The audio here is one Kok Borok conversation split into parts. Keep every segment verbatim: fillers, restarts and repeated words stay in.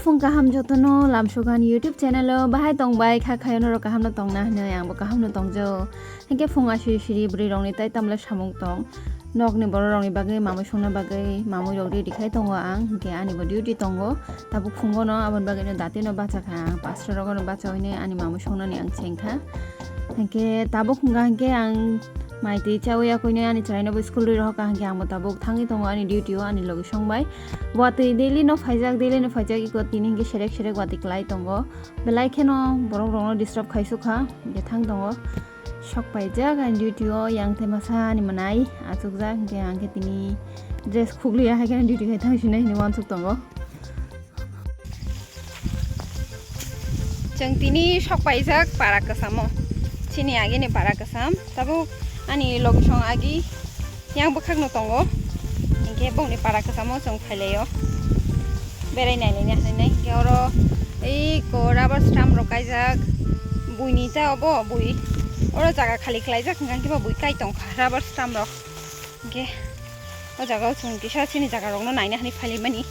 Phung kaham jotono lamsukani YouTube channel o bahai tongbai kha khayo norok kaham no tongna hinwi angbo kaham no tongjao. Hinkhe phung asiri siri bwrwi rokni tai tamle samung tong. Nokni borok rokni bagwi mamui songna bagwi mamui rok ready khai tongo ang. Hinkhe ani bo duty tongo. Tabuk phungo no aboni bagwi no dati no bacha kha ang. Pastor rogo no bacha hwnwi ani mamui songnani ang cheng kha. Hinkhe tabuk hwnka hinkhe ang mai twi chawi yakoino ani chwraino bo school rwi rohor kha hinkhe ang bo tabuk thangwi tongo ani duty o ani logi songbai. Watwi daily no phaijak, daily no phaijak, iko tini hinkhe serek serek watwi kwlai tongo. Belai kheno borok rokno disturb khai sukha, hinkhe thang tongo. Sok paijak ani duty o yang tei masa ani mwnai achukjak, hinkhe ang khe tini dress khukliya hai kheno duty khai thang sinai hinwi uansuk tongo. Chwng tini sok paijak para kwchamo. Chini agini para kwcham. Tabuk ani logisong agi yang bwkhakno tongo. Hinkhe bongni para kwchamo chwng phailaio. Berai nailaina hinwi nai. Hinkhe oro ei ko rubber stamp rok kaijak. Buini ja obo bui. Oro jaga khali khlaijak hinkhe bo bui kai tongkha rubber stamp rok. Hinkhe o jaga o chwng kisa chini jaga rokno naina hinwi phailaimani.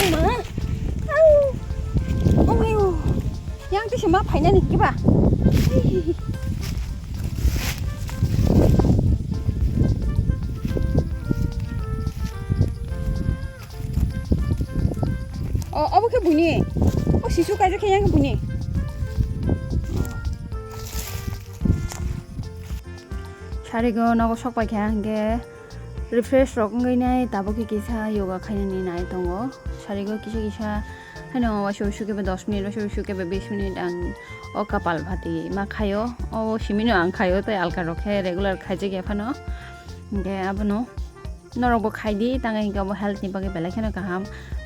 Oma. Au. Omayo. Yang tisi ma phainani hinkhe ba. O, obo khe buini. O sisu kaijak khe yang khe buini. Sarigo nogo sok paikha hinkhe refresh rok wngwi nai tabuk khe kisa yoga khainani nai tongo. Sarigo kisa kisa haino waisa waisa khe dos minute, waisa waisa khe bis minute ang o kapal bhati ma khaio. O simino ang khaio tei alka rok khe regular khaijak ya phano. Hinkhe abono norokbo khaidi, tangwi hinkhe abo health ni bagwi belai kheno kaham.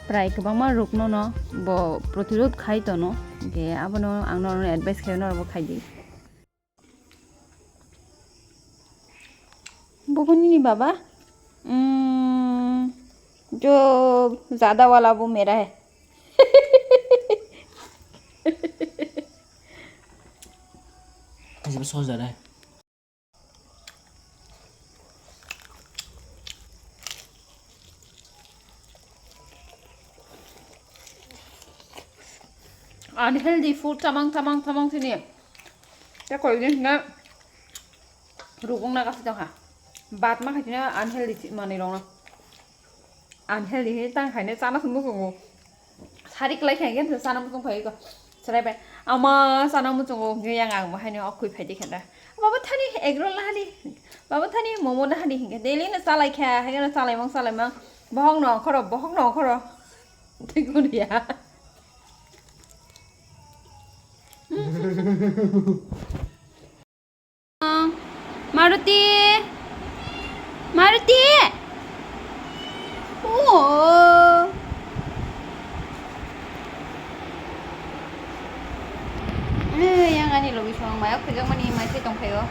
Prai kwbangma rokno no bo protirod khai tono. Hinkhe abono ang norokno advice khaio, norokbo khaidi. Bo nini baba? Mm, jo jada wala bo mera hai. Aisa bo soh jada hai. Unhealthy food chamang chamang chamang sini. Tei koi din na rubung na kasi tongkha. Bat ma khai sini unhealthy manwi rok no. Unhealthy he tang khaine chana se muchungo. Sari kwlai khe hwnkhe chana muchung phai kho. Chwrai bai, "Ama chana muchungo," hwnkhe yang ang bo haino ok khui phai di khe da. "Baba thani egg roll na hani, baba thani momo na hani," hwnkhe daily no chalai kha, haino chalai mang chalai mang. Bohok no khoro, bohok no khoro. Tei guriya. Maruti! Maruti! Oh! Eh, yang ani logi song maya khujak mani mai se tong khayo.